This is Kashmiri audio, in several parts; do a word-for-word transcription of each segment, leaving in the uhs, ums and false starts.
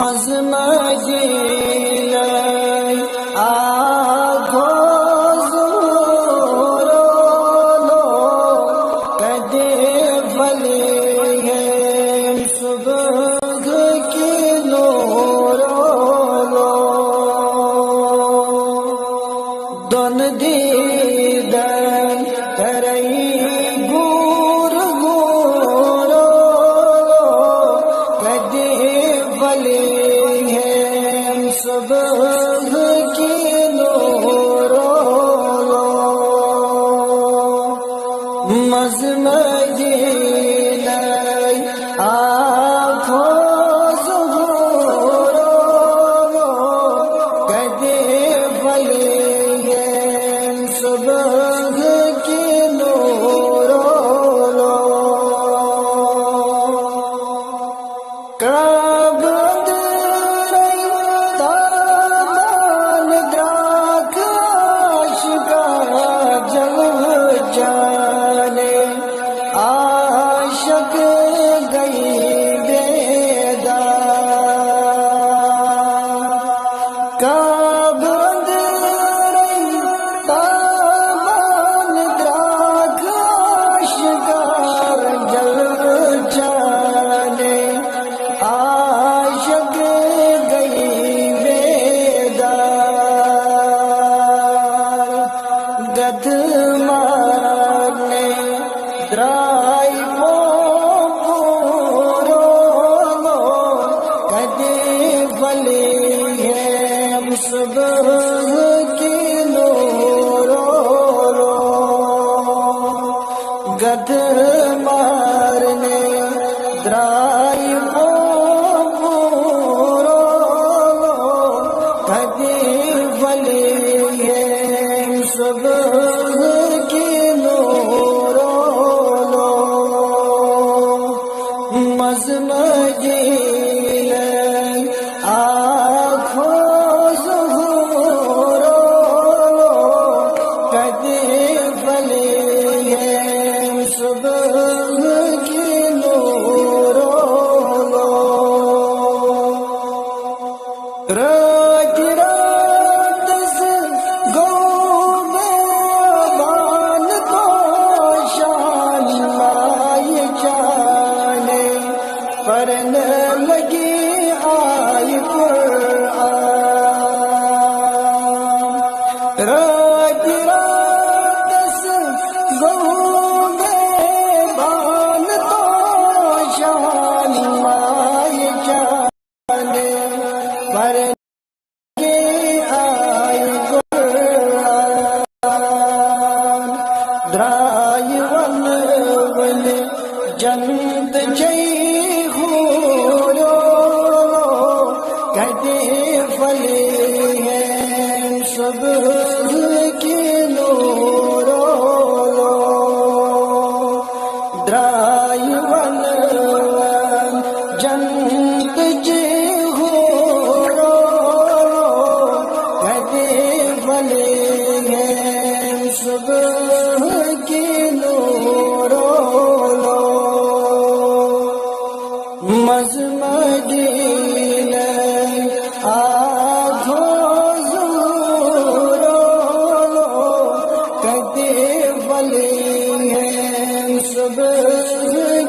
از مدینہ آ گوزورو لو، کدے بلے ہیں صبح کی نورو لو۔ دون دیدن ترئی گور گورو، کدے بلے ہیں صبح کی نورو لو۔ مز مدینہ آ گوزورو لو، کدے بلے ہیں صبح کی نورو لو۔ کعبہ اندر تابان دراک عاشقاں جلوہ جانے، عاشق گئی بیدار۔ کعبہ اندر تابان دراک عاشقاں جلوہ جانے، عاشق گئی بیدار۔ گد مارنے درائی پو پورو لو، کدے بلے ہیں صبح کی نورو لو۔ گد مارنے درائی پو پورو لو، کدے بلے ہیں صبح کی نورو لو۔ مز مدینہ آ گوزورو لو، کدے بلے ہیں صبح کی نورو لو۔ رات رات سے گو میں بان تو شان مائی جانے، پرن لگی آئی قرآن۔ رات رات سے گو میں بان تو شان مائی جانے، پر آئی قرآن۔ درائی ون ون جنت چئی ہورو، کدے بلے ہیں صبح کی نورو لو۔ درائی ون ون جنت چئی ہورو، کدے بلے ہیں صبح کی نورو لو۔ مز مدینہ آ گوزورو لو، کدے بلے ہیں صبح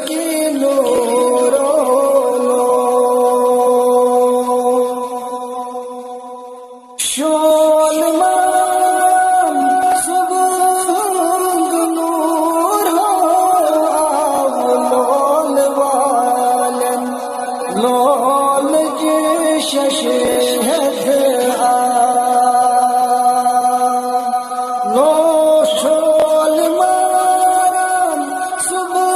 کی نورو لو۔ شول مان صبح نور ہو، آو لول والن، لول جی شش ہد آ۔ لو شول ماران صبح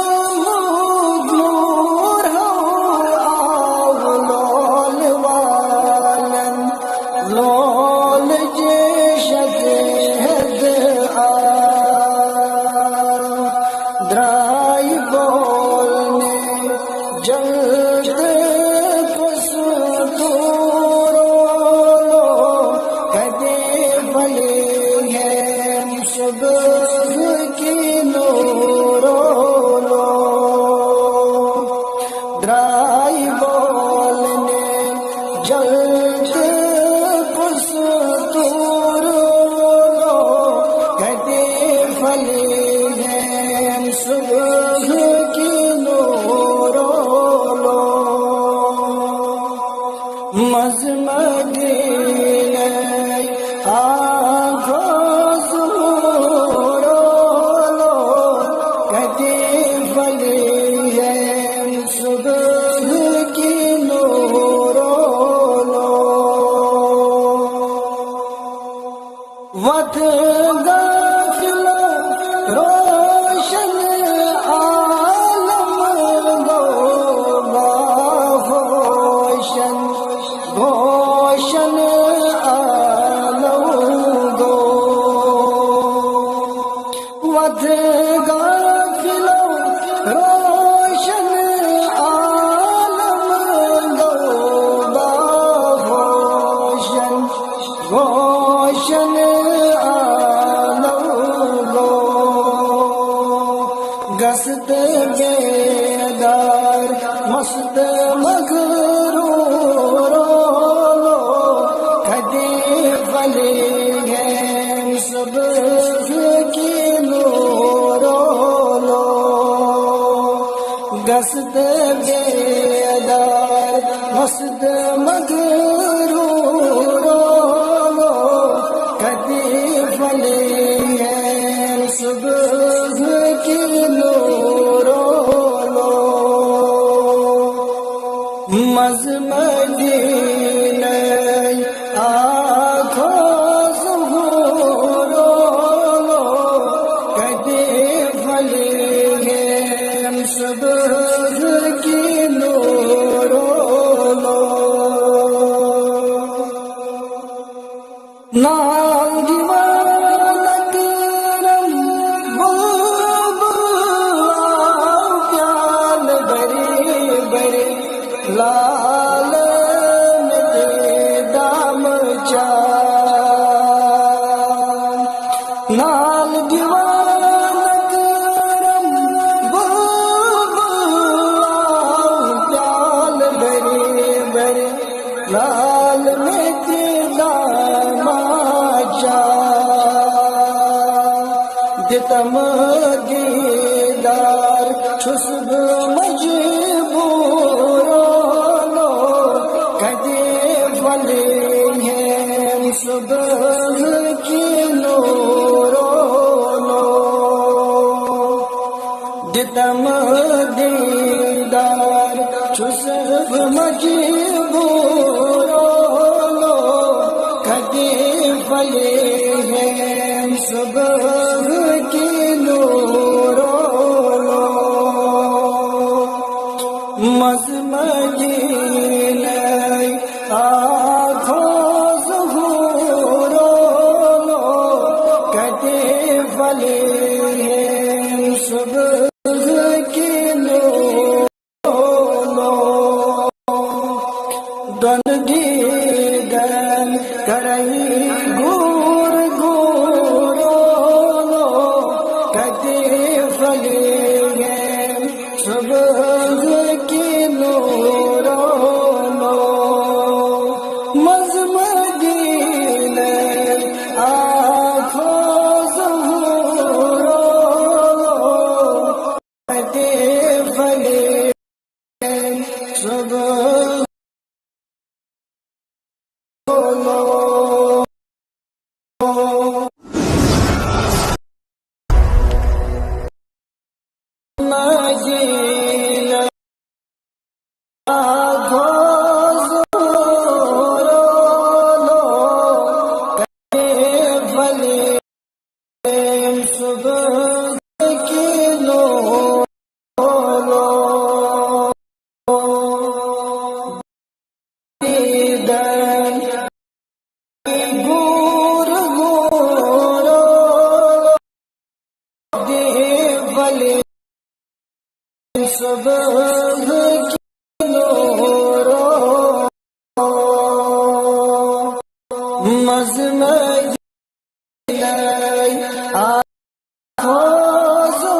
نور ہو، آو لول والن، لول جی شد ہد آ۔ درائی بولنے جلد کس دورو لو، کدے بلے ہیں صبح کی نورو لو۔ درائی بولنے منٛز مدینہ آغاز ہو رولو، کدی پھلے ہیں صبح کی نورولو۔ وتھ غافل روشن عالم گو، باہوشن گوشن عالم گو۔ وتھ غافل روشن عالم گو، باہوشن گوشن عالم گو۔ گژھت بیدار مست مغرور رولو، کدی پھلے ہیں صبح کی نورولو۔ گژھت بیدار مست مغرور رولو، کدی پھلے ہیں صبح کی نورولو۔ منٛز مدینہ آغاز ہو رولو، کدی پھلے ہیں صبح کی نورولو۔ نال دیوان کرم بلبل آو پیال بری بری، لال مے دام چا۔ نال دیوان کرم بلبل آو پیال بری بری، لال مے دام چا۔ دتم دیدار چھُس بہٕ مجبوٗر، لو کدی پھلے ہیں صبح کی نورولو۔ دتم دیدار چھُس بہٕ مجبوٗر، لو کدی پھلے ہیں صبح کی نورولو۔ منٛز مدینہ آغاز ہو رولو، کدی پھلے ہیں صبح کی نورولو۔ دۄن دیٖدن کرے گوٗر گوٗر رولو، کدی پھلے ہیں صبح کی نورولو۔ منٛز مدینہ آغاز ہو رولو، کدی پھلے صبح صبح کی نورو منٛز مدینہ آغاز ہو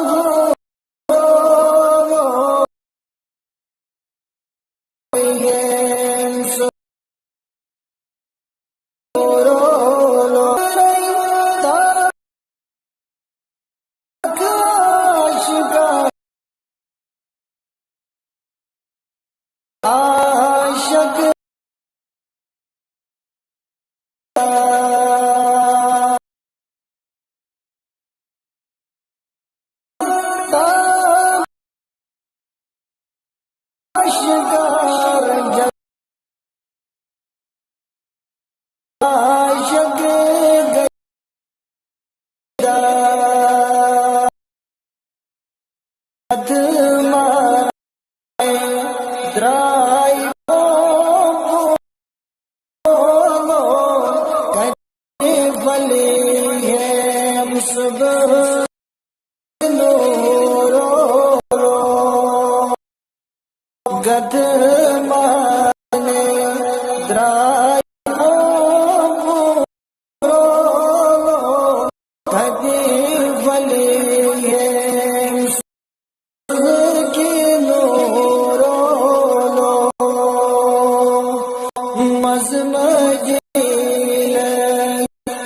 عاشق آشکار جب عاشق گدا اتھ مائے درائے بولو، کدے بھلے ہے صبح نورو۔ گد مانے درائے بولو، کدے بھلے ہے کی نورو۔ مزمجی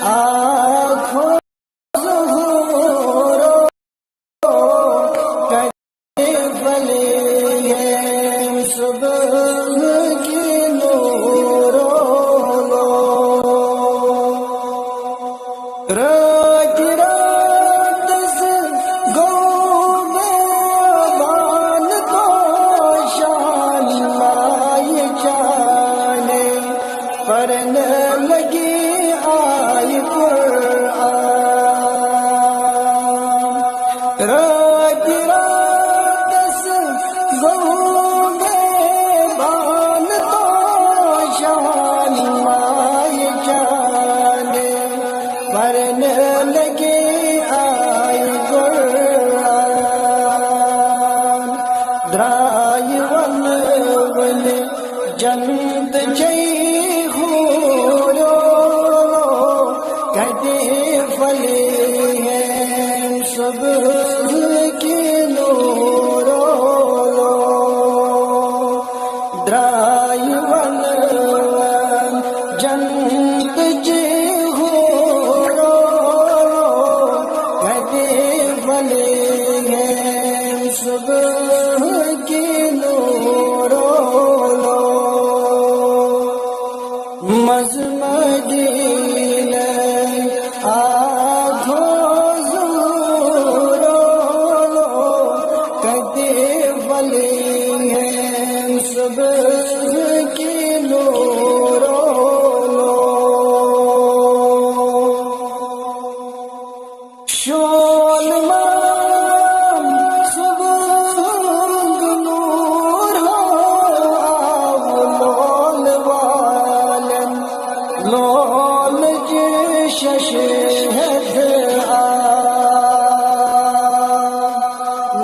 آنکھوں ظہورو، کدے بھلے ہے صبح کی نورو۔ رات رات گو بیابان تو شان مائی جانے، پرن لگی آئی قرآن۔ رات رات گو بیابان تو شان مائی جانے، پرن لگی آئی قرآن۔ درائے ون ون جنت چئی ہورو، کدے بھلے ہے صبح کی نورو۔ درائے ون ون جنت چئی ہورو، کدے بھلے ہے صبح کی نورو۔ مزمجیل آدھو زورو، کدے بھلے ہے صبح کی نورو۔ شول مان صبح نور ہو، آو لول والن لول جی شش ہد آ۔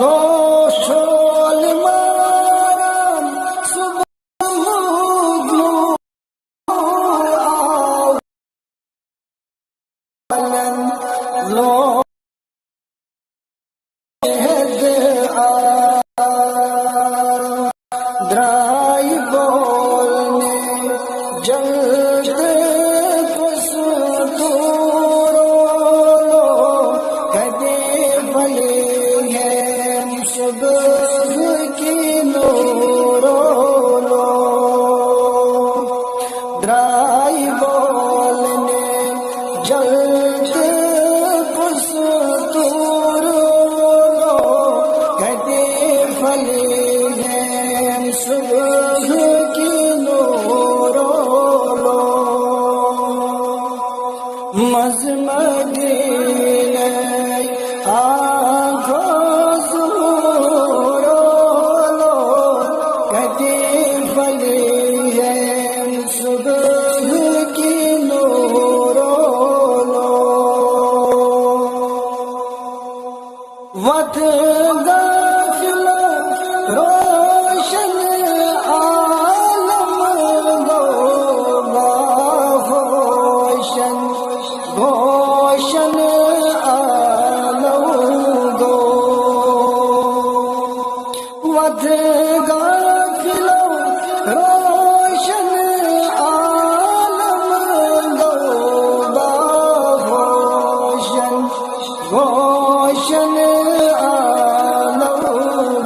لو شول ماران صبح نور لو درائے بولنے جلد پس دورو، کدے بھلے ہے صبح کی نورو۔ درائے بولنے جلد پس دورو، کدے بھلے ہے صبح کی نورو۔ مزمجیل آنکھوں زورو، کدے بھلے ہے صبح کی نورو۔ وت غافل روشن عالم گو باہوشن، گوشن عالم گو۔ وت غافل روشن عالم گو باہوشن، گوشن عالم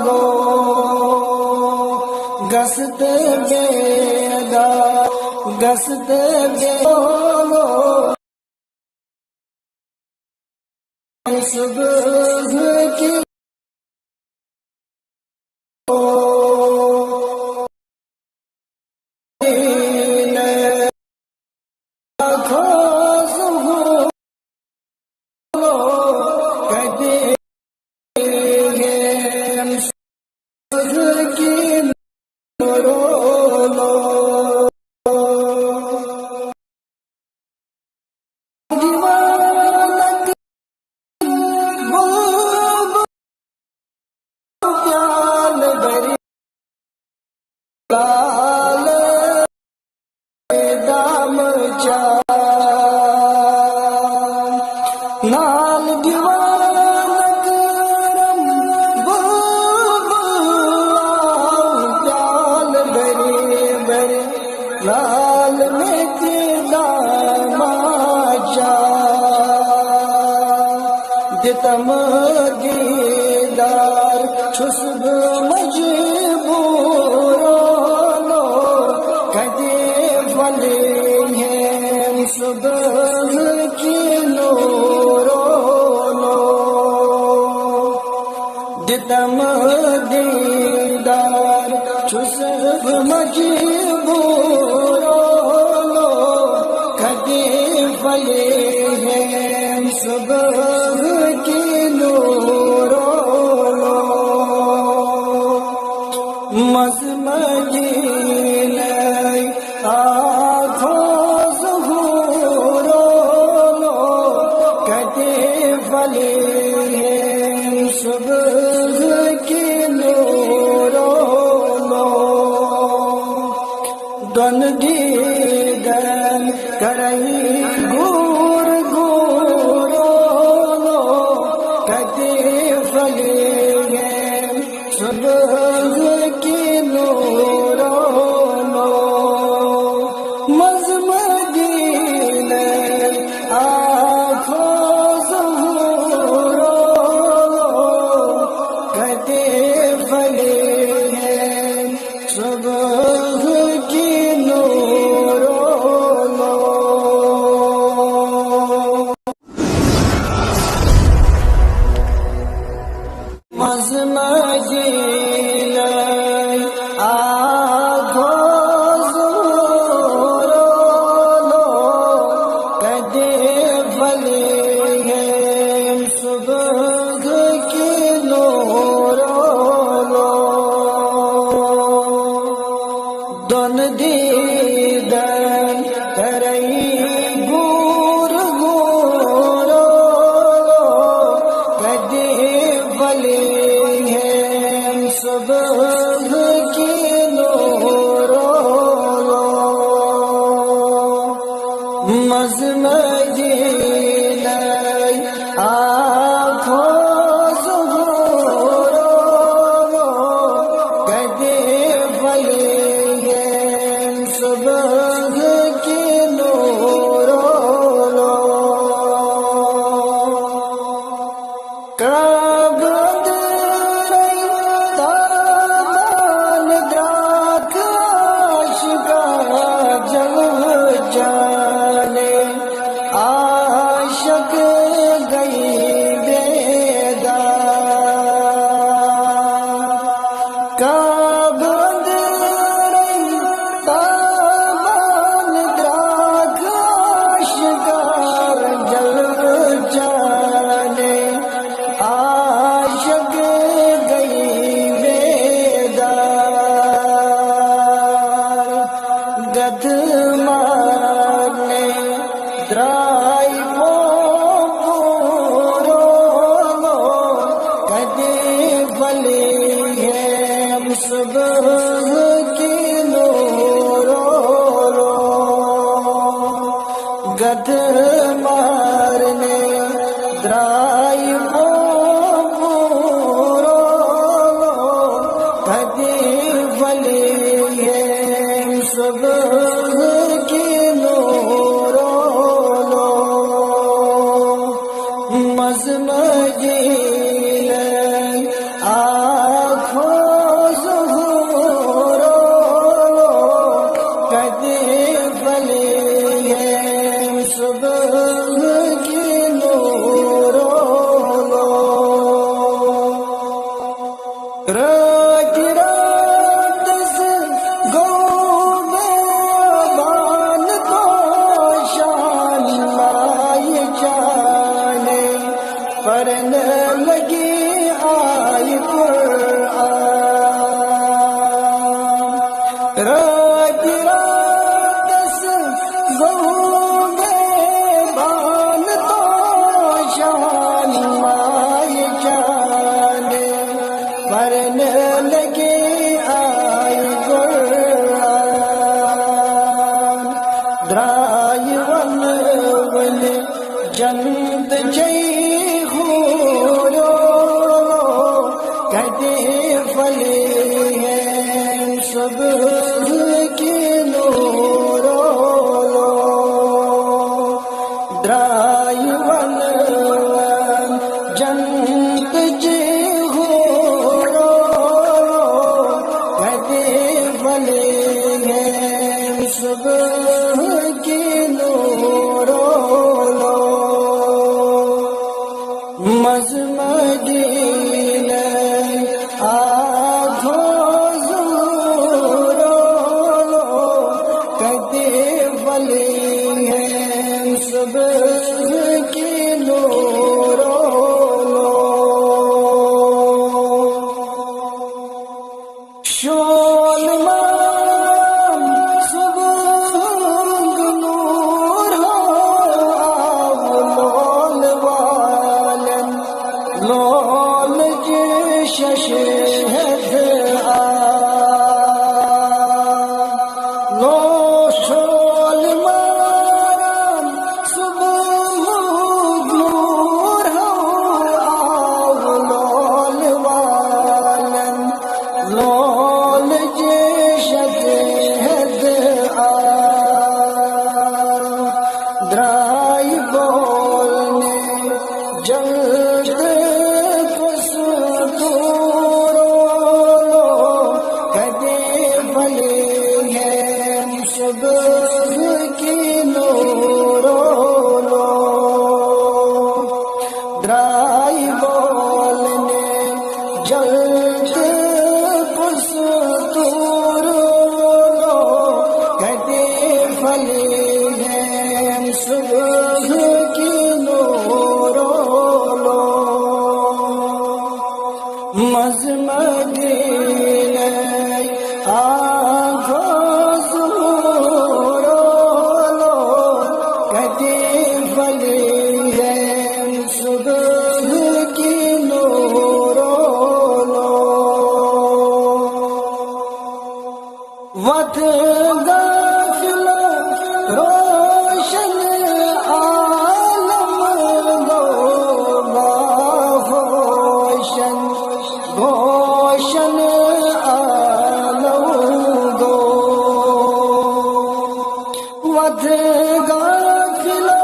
گو۔ گست بیدار گژھ تہٕ بیٚہہ صبح کی نال دیوان کرم بلبل آو پیال بری بری، نال میں تیرا ماچا دتم دیدار چھس بہٕ مجبوٗر، لو کدے پھلے ہیں صبح کی نورو، لو دتم دیدار چھس بہٕ مجبوٗر، لو کدے پھلے ہیں صبح کی نورو، لو مز مدینہ آخو ظہورو، لو کدے پھلے ہیں صبح کی نورو، لو دۄن دیٖدن کرے گوٗر گوٗر، لو کدے پھلے ہیں صبح کی نورو، لو مز مدینہ آخو ظہورو، لو کدے پھلے ہیں صبح کی نورو، لو مز مدینہ آخو ظہورو، لو کدے پھلے ہیں صبح کی نورو، لو دۄن دیٖدن کرے گوٗر گوٗر، لو کدے پھلے ہیں صبح کی نورو، لو مز مدینہ آخو ظہورو، لو کدے پھلے ہیں صبح کی نورو، لو کعبہ اندرے تابان درٛاکھ عاشقہ جلوٕ چانے، عاشق گٔیے بیدار۔ کعبہ اندرے تابان درٛاکھ عاشقہ جلوٕ چانے، عاشق گٔیے بیدار۔ گدھ مارنے درٛاے پوپوٗر، لو کدے پھلے ہیں صبح کی نورو، لو گدھ مارنے درٛاے پوپوٗر، لو کدے پھلے ہیں صبح کی نورو، لو مز مدینہ آخو ظہورو، لو کدے ٲدۍ راتس گوٚو مےٚ بانہٕ توشان مایہِ جانہِ، پرنہٕ لگے آیہِ قرآن۔ درٛایہِ وَنہٕ وُنہِ جنت چے حورو، کَتہِ پھلے ہیں صبح کی نورو۔ درٛایہِ وَنہٕ وُنہِ جنت چے حورو، کَتہِ پھلے ہیں صبح کی نورو۔ مَنٛزٕ مدیٖنہٕ آکھو زورو، کَتہِ پھلے ہیں صبح کی نورو۔ شول مان صبح ہُنٛد نور ہو، آو لول والٮ۪ن لول چہِ ششہِ ہٮ۪تھ آو۔ لو شول ماران صبح ہُنٛد نور ہو، آو لول والٮ۪ن لول چہِ ششہِ ہٮ۪تھ آو۔ درٛایہِ بولنہِ جلد کُس دوٗر اولو، کَتہِ پھلے ہیں صبح کی نورو۔ درٛایہِ بولنہِ جلد کُس دوٗر اولو، کَتہِ پھلے ہیں صبح کی نورو۔ مَنٛزٕ مدیٖنَے آکھو زورو، کَتہِ پھلے ہیں صبح کی نورو۔ وَتھ غافلو روشن عالم گوٚو باہوشن، گوشن عالم گوٚو۔ وَتھ غافلو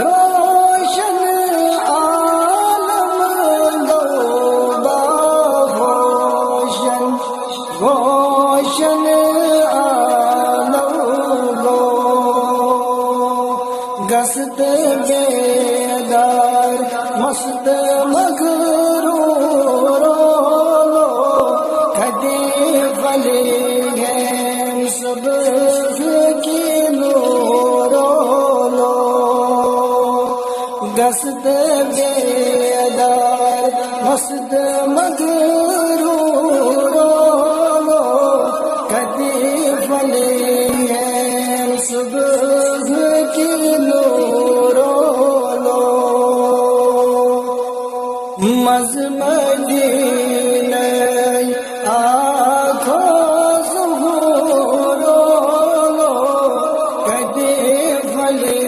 روشن عالم گوٚو باہوشن، روشن عالم گوٚو۔ گژھت بیدار مست مغرور اولو، کَتہِ پھلے ہیں صبح کی نورو۔ گژھت بیدار مست مغرور اولو، کَتہِ پھلے ہیں صبح کی نورو۔ مَنٛزٕ مدیٖنَے آکھو زورو، کَتہِ پھلے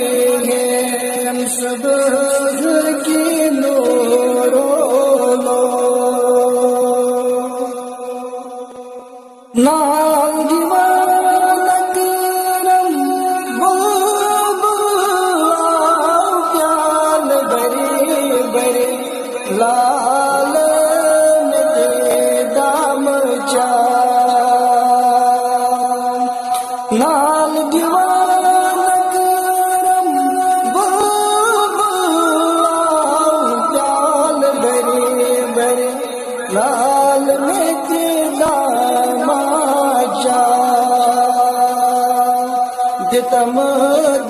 ہیں صبح کی نورو۔ نال دِوان کٲرم بلبل آو پیالہٕ بری بری، لال مےٚ دِ دام چاے۔ نال دِوان کٲرم بلبل آو پیالہٕ بری بری، لال مےٚ تہِ داما چاے۔ دِتم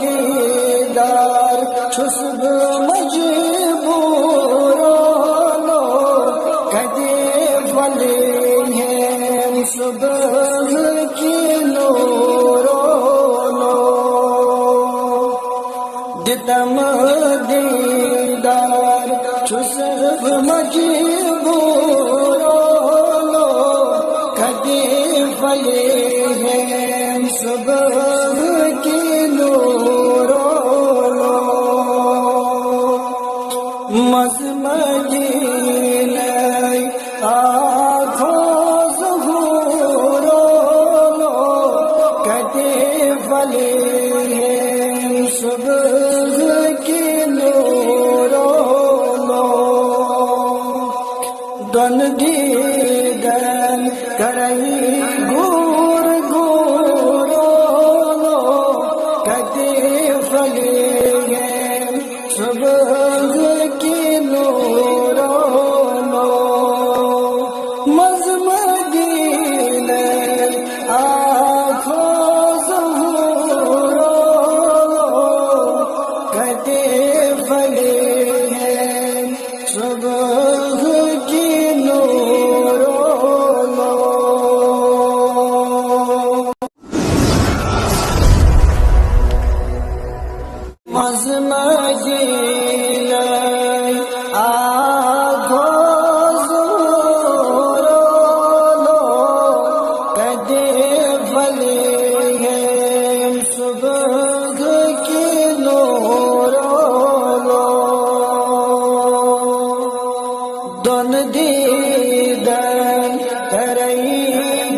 دیٖدار چھُس بہٕ مجبوٗر، اولو، کَتہِ پھلے ہیں صبح کی تم دیدار چھُس بہٕ مجبوٗر، لو کتہِ پھلے ہے صبح کی نور، لو منٛزٕ مدیٖنَے آکھو ظہوٗر، لو کتہِ پھلے ہے صبح کی نور، لو دۄن دیٖدن کرے گوٗر گوٗر، لو کتہِ پھلے ہے صبح کی نور، لو منٛزٕ مدیٖنَے آکھو ظہوٗر، لو کتہِ پھلے ہے صبح کی نور، لو منٛزٕ مدیٖنَے آکھو ظہوٗر، لو کتہِ پھلے ہے صبح کی نور، لو دۄن دیٖدن کرے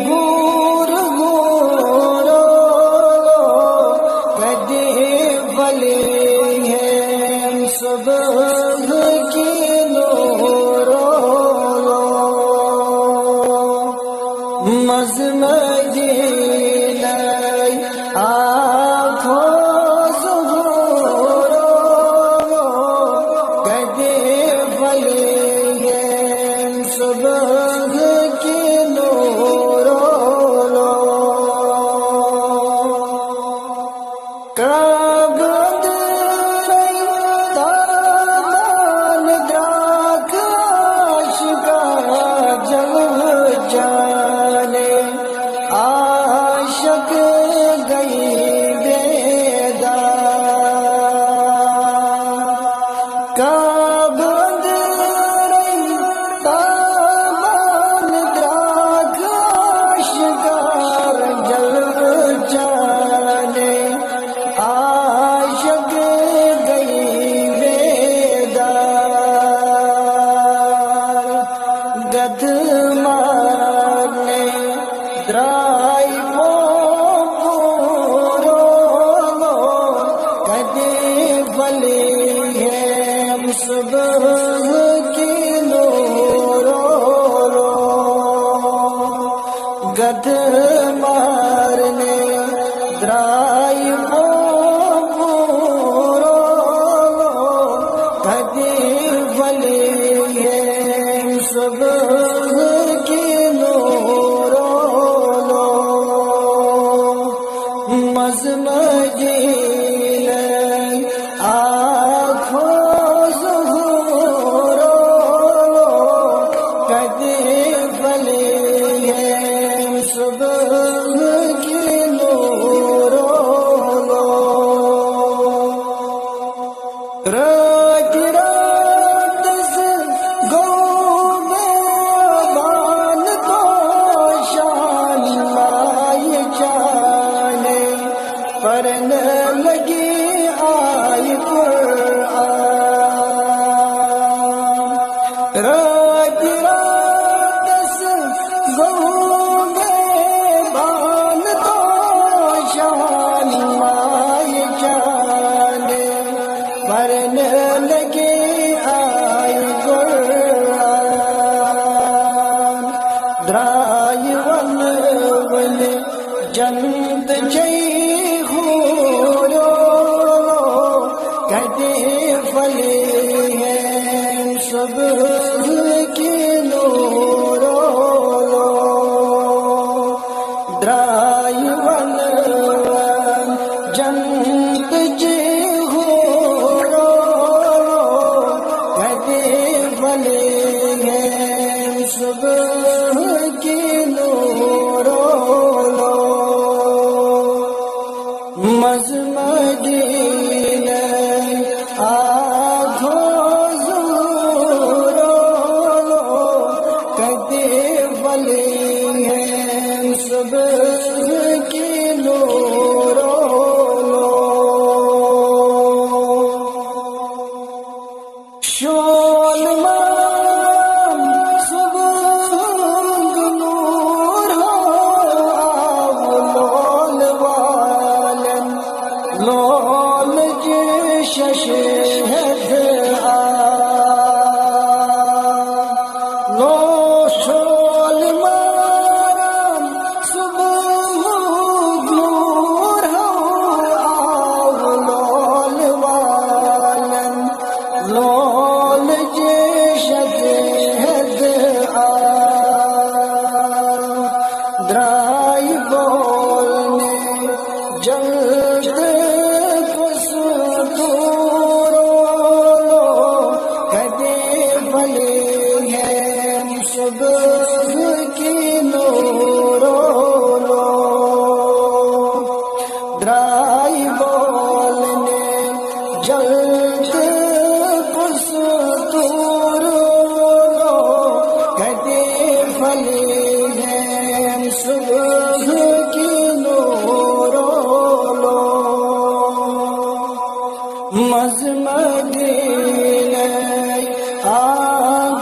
گوٗر گوٗر، لو کتہِ پھلے ہے صبح کی نور، لو منٛزٕ مدیٖنَے آکھو ظہوٗر، لو کتہِ پھلے ہے صبح کی نور، لو کعبہٕ اندرے تابان درٛاکھ عاشقہ جلوٕ چانے، عاشق گٔیہِ بیدار۔ کعبہٕ اندرے تابان درٛاکھ عاشقہ جلوٕ چانے، عاشق گٔیہِ بیدار۔ گدٕ مارنہِ درٛاے پوپوٗر، لو کتہِ پھلے ہے صبح کی نور، لو گدٕ مارنہِ درٛاے پوپوٗر، لو کتہِ پھلے ہے صبح کی نور، لو منٛزٕ مدیٖنَے آکھو ظہوٗر، لو کتہِ پھلے ہے صبح کی نور، لو راتہِ راتس گوٚو بیابان پریشان مایہِ چانہِ، پرنہٕ لگی آیہِ قرآن۔ راتہِ راتس گوٚو بیابان پریشان مایہِ چانہِ، پرنہٕ لگی آیہِ قرآن۔ درٛاے ونہٕ وُنہِ جنت چے حوٗر، لو کتہِ پھلے ہے صبح کی نور، لو درٛاے ونہٕ وُنہِ جنت چے حوٗر، لو کتہِ پھلے ہے صبح کی نور، لو منٛزٕ مدیٖنَے درٛاے بولنہِ جلد پُستوٗرو، کتہِ پھلے ہے صبح کی نورو لو۔ منٛزٕ مدیٖنَے آ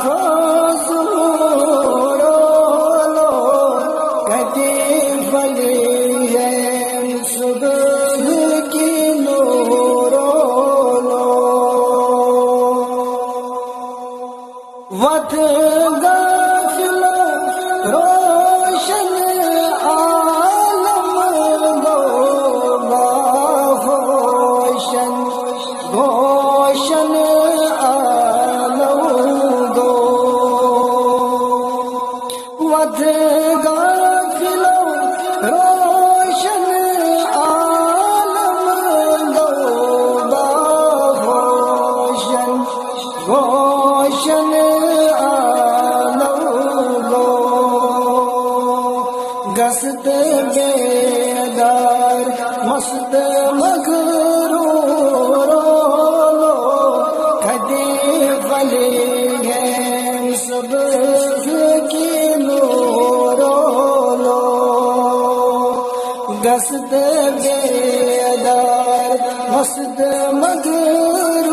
گوٚو ظہوٗرو لو، کتہِ پھلے ہے صبح کی نورو لو۔ وتھ غافلو روشن عالم گوٚو باہوشن، گوشن عالم گوٚو۔ وتھ غافلو روشن عالم گوٚو باہوشن، روشن عالم گوٚو۔ گژھ تہٕ بیدار مست مغرور لو، کتہِ پھلے ہے صبح کی نورو لو۔ گژھ تہٕ بیدار مست مغرور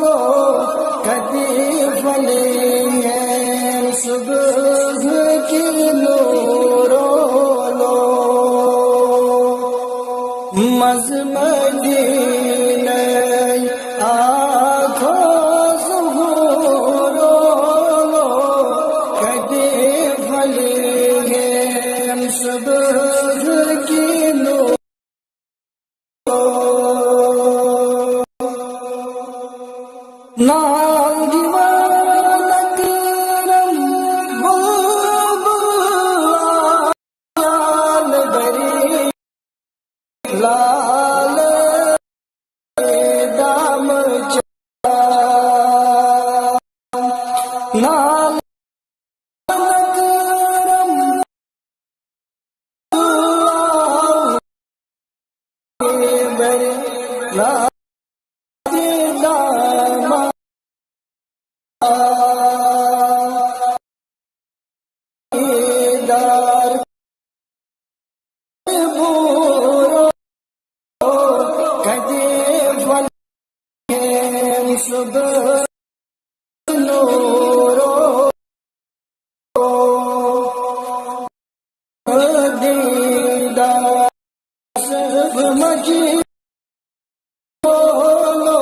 لو، کتہِ پھلے ہے صبح کی نورو لو۔ منٛزٕ مدیٖنَے آ گوٚو ظہوٗرو لو، کتہِ پھلے ہے صبح کی نورو۔ نال دِوان کرم بلبل لال بری لال دام چا نال کرم بری لال دام دار بورو کدی فل صبح نورو دیدار صبح مجید بولو۔